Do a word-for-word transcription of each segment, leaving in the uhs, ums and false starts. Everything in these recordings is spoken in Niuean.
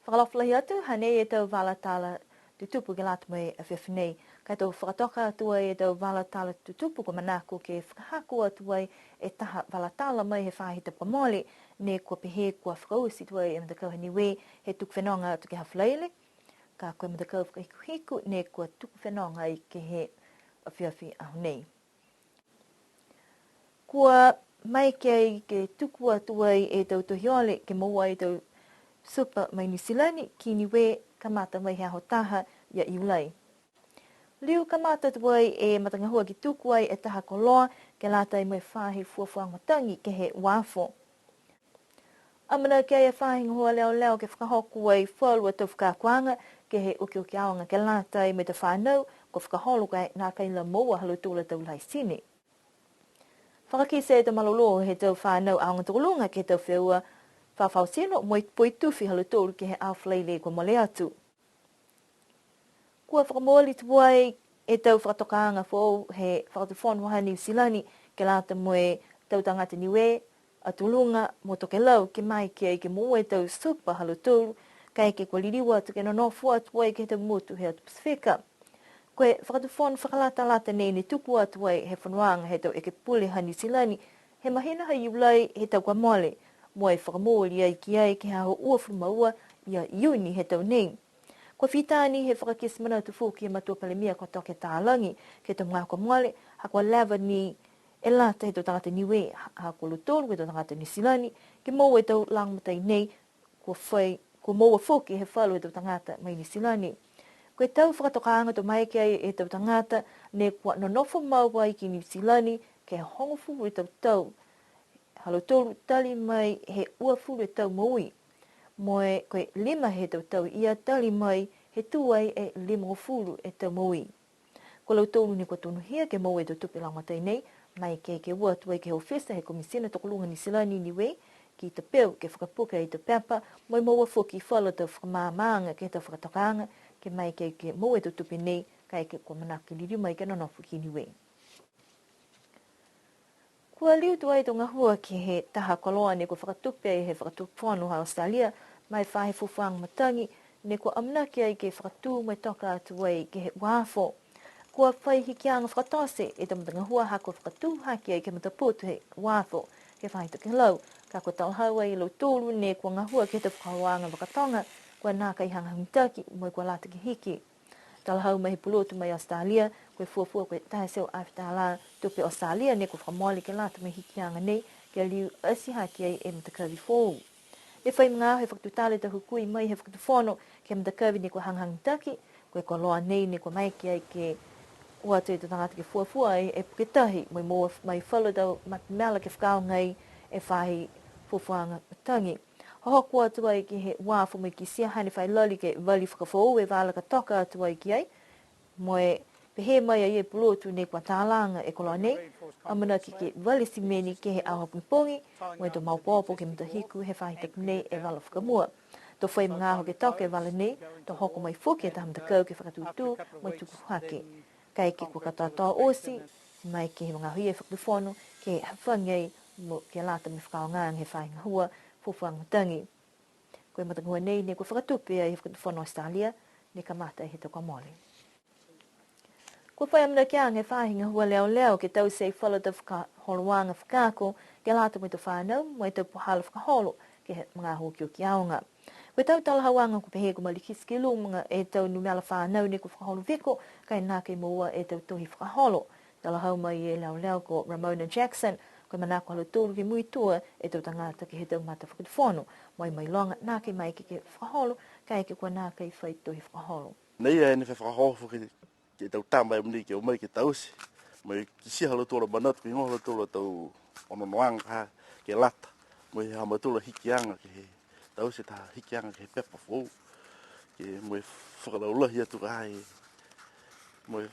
Fakaalofa lahi atu, hanei e tau vala tala tutupu ke lata mo e afiafi nei. Ka e tau fakatoka atu ai e tau vala tala tutupu kua manako ke fakahako atu ai e taha vala tala mai he faahi tapu kua mole, ne kua pehē kua fakaoti tuai e matakau ha Niue he tuku fenoga atu ke he Falaile, ka ko e matakau fakahikuhiku ne kua tuku fenoga ai ke he afiafi aho nei. Kua maeke ai ke tuku atu ai e tau tohi ole ke moua e tau Super mai Niu Silani ki Niue kamata mai he aho taha ia Iulai. Liu kamata atu ai e matagahua ke tuku ai e taha koloa ke lata mo e faahi fuafua matagi ke he uafo. Amanaki ai e faahi gahua leoleo ke fakahoko ai falu a tau fakaakoaga ke he okioki aoga ke lata mo e tau fanau kua fakaholo ka e nākai la moua ha lautolu a tau laisene. Fakakite e tau malolō he tau fanau aoga tokoluga ke he tau feua fafao tino mo e poitufi ha lautolu ke he Aho Falaile kua mole atu. Kua fakamooli tuai e tau fakatokaaga foou he Fakatufono ha Niu Silani ke lata mo e tau tagata Niue, Atu Luga mo Tokelau ke maeke ai ke moua e tau Super ha lautolu, kaeke kua liliu atu ke nonofo atu ai ke he tau motu he atu Pasifika. Ko e Fakatufono fakalatalata nei ne tuku atu ai he fonoaga he tau ekepule ha Niu Silani he mahina ha Iulai he tau kua mole, mo e fakamooli ai ki ai ke he aho uafulu ma ua ia Iuni he tau nei. Kua fita ni he fakakite manatu foki he Matua Palemia ko Toke Talagi ke he tau magaaho kua mole, ha kua leva ni e lata he tau tagata Niue, ha ko lautolu ko e tau tagata Niu Silani, ke moua e tau lagomatai nei, kua fai, kua moua foki he falu he tau tagata mai Niu Silani. Ko e tau fakatokaaga to maeke ai e tau tagata ne kua nonofo mau ai ki Niu Silani ke he hogofulu e tau tau, ha lautolu tali mai he uafulu e tau moui. Mo e ko e lima he tau tau ia tali mai he tū ai e limagofulu e tau moui. Ko lautolu ne kua tonuhia ke moua e tau tupe lagomatai nei, maeke ke o atu ai ke he ofisa he Komisina Tokoluga Niu Silani i Niue, ki Tapeu ke fakapuke ai e tau pepa, mo e moua foki falu tau fakamaamaaga ke he tau fakatokaaga, ke maeke ke moua e tau tupe nei, kaeke kua manako ke liliu mai ke nonofo ki Niue. Kua liu tuai e tau gahua ke he taha koloa ne kua fakatupe ai he Fakatufono ha Australia, ma e faahi fuafuaga matagi, ne kua amanaki ai ke fakatū mo e toka atu ai ke he uafo. Kua fai hikiaga fakatote e tau matagahua ha kua fakatū hake ai ke he mataputu he uafo, ke he faahi tokelau, ka kua talahau ai e lautolu ne kua gahua ke he tau fakaholoaga vakatoga, kua nākai hagahaga mitaki, mo e kua lata ke hiki. Talahau mai he pulotu mai Australia, ko e fuafua ko e taha e teau afe tālā tupe Australia ne kua fakamole ke lata mo e hikiaga nei, ke liu ati hake ai e matakavi foou. Ne fai magaaho he fakatutala e tau hukui mai he Fakatufono ke he matakavi ne kua hagahaga mitaki, ko e koloa nei ne kua maeke ai ke o atu e tau tagata ke fuafua ai e puke tahi, mo e moua mai falu tau matamela ke fakaaoga ai e faahi fuafuaga matagi. Hohoko atu ai ke he uafo mo e kitia hane fai lali ke vali fakafoou e vala ka toka atu ai ki ai. Mo e pehē mai ai e pulotu ne kua talaga e koloa nei, amanaki ke vali simeni ke he aho pogipogi, mo e to maopoopo ke he matahiku he faahi tapu nei e vala fakamua. To fai magaaho ke toka e vala nei, to hoko mai foki e taha matakau ke fakatūtū mo e tuku hake. Kaeke kua katoatoa oti, mai ke he magaaho ia e Fakatufono, ke hafagi ai mo ke lata mo e fakaaogaaga he faahi gahua fuafuaga matagi. Ko e matagahua nei ne kua fakatupe ai he Fakatufono Australia, ne kamata he tau kua mole. Kua fai amanakiaga e faahi gahua leoleo ke taute ai falu tau fakaholoaga fakaako, ke lata mo e tau fanau, mo e tau puhala fakaholo, ke he magaaho okioki aoga. Ko e tau talahauaga kua pehē kua malikiti ki luga e tau numela fanau ne kua fakaholo viko, ka e nākai moua e tau tohi fakaholo. Talahau mai e leoleo ko Ramona Jackson, ko e manako ha lautolu ke muitua e tau tagata ke he tau matafakatufono, mo e mailoga nākai maeke ke fakaholo, kaeke kua nākai fai tohi fakaholo. Nei a e ne fai fakaholo ke, ke tau tama e mena ke o mai ke taute, mo e kitia ha lautolu a manatu, ke higoa ha lautolu a tau onoonoaga ka ke lata, mo e ha mautolu a hikiaga ke he taute taha hikiaga ke he pepa foou. Ke mo e fakalaulahi atu ka e, mo e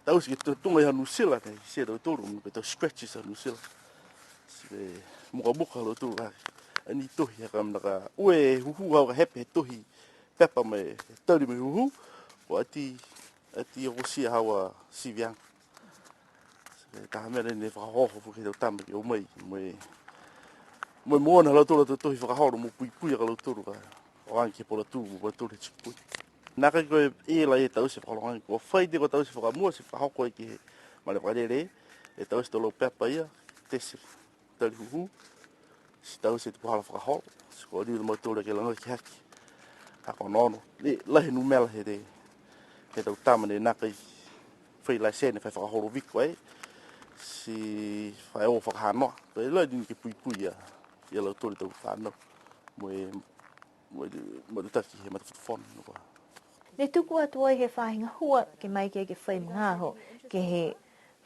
taute ke tu-, tuga i ha Niu Sila, ka e kitia e tautolu, mo e tau scratches ha Niu Sila. Ti ke mukamuka ha lautolu ka e, a ni tohi ha ka mena ka, ue hūhū hau ka hepe he tohi pepa mo e tali mo e hūhū, ko ati, ati okotia hau a siviaga. E taha mena ne fakaohooho foki he tau tama ke o mai, mo e, mo e moua ha lautolu a tau tohi fakaholo mo puipui a ka lautolu ka. fakaaoga ke he puhala tū, puhala tū he tikipuni. Nākai ko e, e la e taute fakaholoaga, kua fai ti ko e taute fakamua, ti fakahoko ai ke he malē vakalele, e taute to lau pepa ia, tesi, tali hūhū, ti taute e puhala fakaholo, ti kua liu a mautolu ke laga ke hake. Ha ko e onoono, e, lahi e numela he, he tau tama ne nākai fai laisene, fai fakaholo viko ai, ti fai o fakahanoa. Ko e lahi ni ke puipui a, ia lautolu e tau fānau. Mo e, mo e, mo e tutaki he matafakatufono, no kua. Ne tuku atu ai he faahi gahua, ke maeke ke fai magaaho, ke he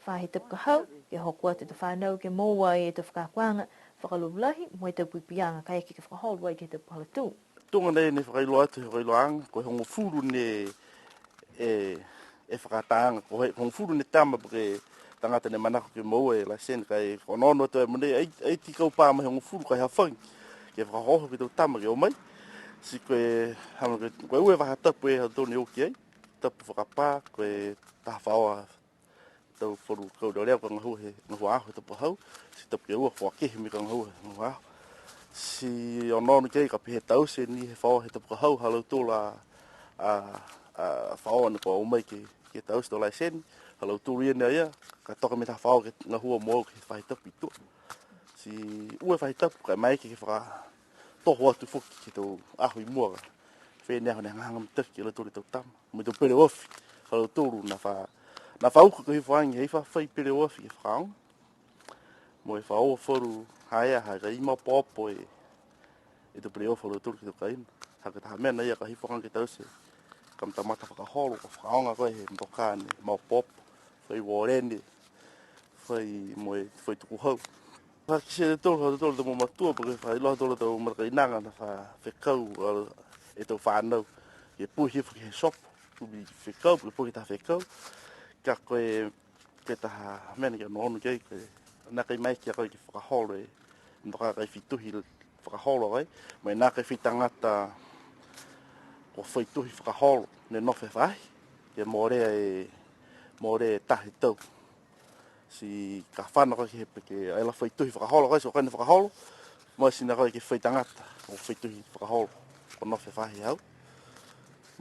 faahi tapu ka hau, ke hoko atu e tau fānau, ke moua e tau fakaakoaga, fakalaulahi, mo e tau puipuiaga, kaeke ke fakaholo ai ke he tau puhala tū. Tuga nei ne fakailoa atu, he fakailoaaga, ko e hogofulu ne, e, e fakaatāaga, ko e hogofulu ne tama po ke tagata ne manako ke moua e laisene ka e onoono atu ai mogonei, ai, ai ti kaupā mai hogofulu ka e hafagi. Ke fakaohooho ke he tau tama ke o mai. Ti ko e, ha, ko e, ko e ua e faahi tapu e ha tautolu ne o ki ai. Tapu fakapā, ko e taha faoa tau falu kau leoleo ka gahua he, gahua aho he tapu ka hau, ti tapu ke ua, foaki he mena ka gahua he gahua aho. Ti onoono ki ai ka pehē taute ni he faoa he tapu ka hau, ha lautolu a, a, a faoa ne kua o mai ke, ke taute e tau laisene, ha lautolu ia ne a ia, ka toka mo e taha faoa ke gahua mo au ke he faahi tapu i tua. Ti ua e faahi tapu, ka e maeke ke fakatoho atu foki ke he tau aho i mua ka. Fē ne aho ne hagahaga mitaki a lautolu e tau tama. Mo e tau peleoafi, ha lautolu ne fa, ne fa uka ko e hifo age, he fa fai peleoafi ke fakaaoga. Mo e fa o falu haea, ha ka i maopoopo e, e tau peleoafi ha lautolu ke he tau kaina. Ha ko e taha mena ia ka hifo age ke taute e kamatamata fakaholo, ka fakaaoga ko e he motokā ne maopoopo, fai uolene, fai mo e, fai tukuhau. Fa kitia e tolu, ha tautolu tau mamatua, po ke fakailoa ha tautolu tau matakainaga ne fa fekau, a, e tau fānau. Ke puhi hifo ke he shop, to be fekau, po ke puhi taha fekau. Ka ko e, ko e taha mena ke onoono ki ai, ko e, nākai maeke a koe ke fakaholo e, nākai fai tohi fakaholo a koe, mo e nākai fai tagata kua fai tohi fakaholo, ne nofo he faahi, ke molea e, molea e taha e tau. Ti ka fano ka ke he peke, ai la fai tohi fakaholo, ka ti o ka ne fakaholo, mo e ti nākai ke fai tagata, o fai tohi fakaholo, kua nofo he faahi hau.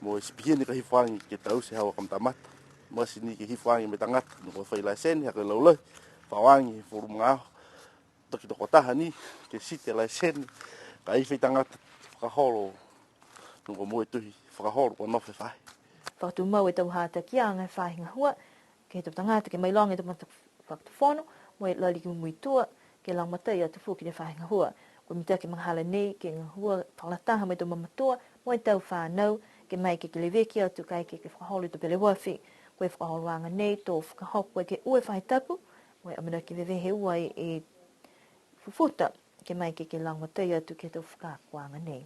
Mo e ti pihia ni ka hifo age ke taute e hau a kamatamata. Mo e ti ni ke hifo age mo e tagata, ne kua fai laisene, ha ko e laulahi, fa o age he falu magaaho. Toki tokotaha ni, ke siti e laisene, ka e fai tagata fakaholo, ne kua moua e tohi fakaholo, kua nofo he faahi. Fakatumau e tau hatakiaga he faahi gahua, ke he tau tagata, ke mailoga e tau matafakatufono, mo e lali ki muitua, ke lagomatai atu foki e faahi gahua. Kua mitaki e magahala nei, ke gahua fakalataha mo e tau mamatua, mo e tau fānau, ke maeke ke leveki atu kaeke ke fakaholo e tau peleoafi. Ko e fakaholoaga nei, to fakahoko ke ua e faahi tapu, mo e amanaki ke vevehe ua e fufuta, ke maeke ke lagomatai atu ke he tau fakaakoaga nei.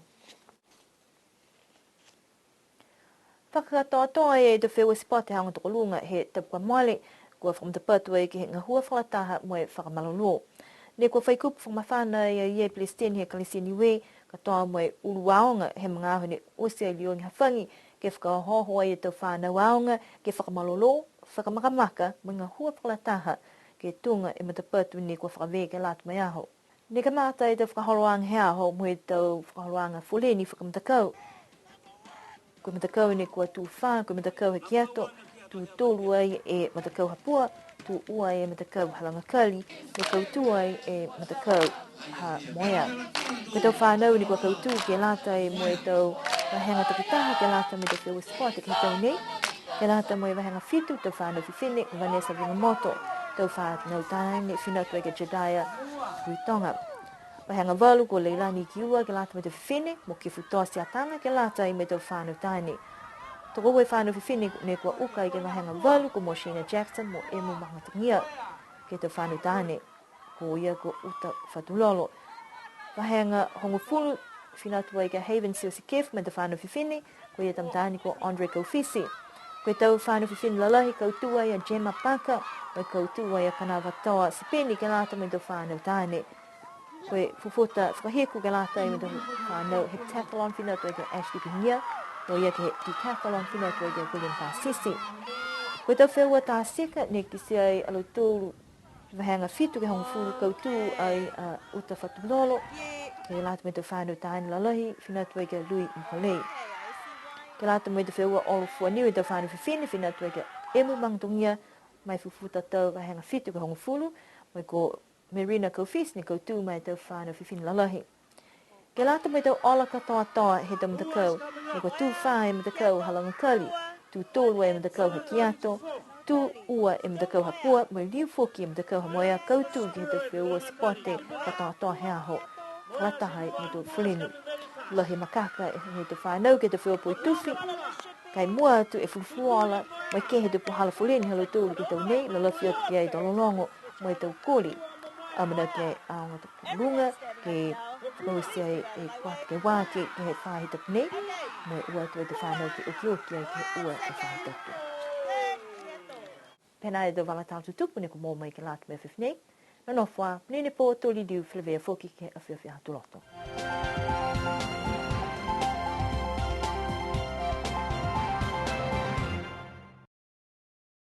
Fakakatoatoa e tau feua sipote he aoga tokoluga he tapu kua mole, kua fakamatapatu ai ke he gahua fakalataha mo e fakamalolō. Ne kua fai kupu fakamafana e ia e Pelesiteni he Ekalesia Niue, katoa mo e ulu aoga he magaaho ne oti ai Liogi Hafagi, ke fakaohooho ai e tau fanau aoga, ke fakamalolō, fakamakamaka, mo e gahua fakalataha, ke tuga e matapatu ne kua fakavē ke lata mo e aho. Ne kamata e tau fakaholoaga he aho mo e tau fakaholoaga foleni fakamatakau. Ko e matakau ne kua tū fā, ko e matakau he Kiato, tū tolu ai e matakau ha Pua, tū ua e matakau ha Lagakali, ne kautū ai e matakau ha Moea. Ko e tau fanau ne kua kautū ke lata mo e tau vahega takitaha ke lata mo e tau feua sipote ke he tau nei. Ke lata mo e vahega fitu, tau fanau fifine, ko Vanessa Vigamoto, tau fanau taane, fina atu ai ke Jediah Tuitoga. Vahega valu, ko Leilani Kiua, ke lata mo e tau fifine, mo Kifutoa Siataga, ke lata ai mo e tau fanau taane. Tokoua e fanau fifine ne kua uka ai ke he vahega valu, ko Moshina Jackson, mo Emu Magatagia, ke he tau fanau taane. Ko ia ko Uta Fatulolo. Vahega hogofulu, fina atu ai ke Haven Siosikefu mo e tau fanau fifine, ko ia tama taane ko Andre Kaufisi. Ko e tau fanau fifine lalahi, kautū ai a Gemma Parker, mo e kautū ai a Kanavatoa Sipeni ke lata mo e tau fanau taane. Ko e fufuta fakahiku ke lata ai mo e tau fanau heptathlon, fina atu ai ke Ashley Pinia, mo ia ke he decathlon, fina atu ai ke William Pasisi. Ko e tau feua tā tika, ne kitia ai a lautolu vahega fitu ke hogofulu, kautū ai a Uta Fatulolo. Ke lata mo e tau fānau taane lalahi, fina atu ai ki a Lui Moholei. Ke lata mo e tau feua olo fua niu he tau fānau fifine, fina atu ai ki a Emu Magatogia, mai Fufuta tau vahega fitu ke hogofulu, mo e ko Merina Kaufisi ne kautū mai e tau fānau fifine lalahi. Ke lata mo e tau ola katoatoa he tau matakau, ne kua tū fā e matakau ha Lagakali, tū tolu e matakau ha Kiato, tū ua e matakau ha Pua, mo e liu foki e matakau ha Moea, kautū ke he tau feua sipote katoatoa he aho. Fakalataha mo e tau foleni. Lahi e makaka he tau fānau ke he tau feua poitufi, ka e mua atu e fulufuluola, mo e kehe e tau puhala foleni ha lautolu ke he tau nei, lalafi atu ki ai e tau lologo, mo e tau koli. Amanaki e aoga tokoluga, ke fakaoti ai e kuata ke ua ke, ke he faahi tapu nei, mo e o atu e tau fānau ke okioki ai ke he ua e faahi tapu. Pihia e tau vala tala tutupu ne kua moua mai ke lata mo e afiafi nei. Nonofo ā, monuina e pō, to liliu, feleveia foki ke he afiafi Aho Tuloto.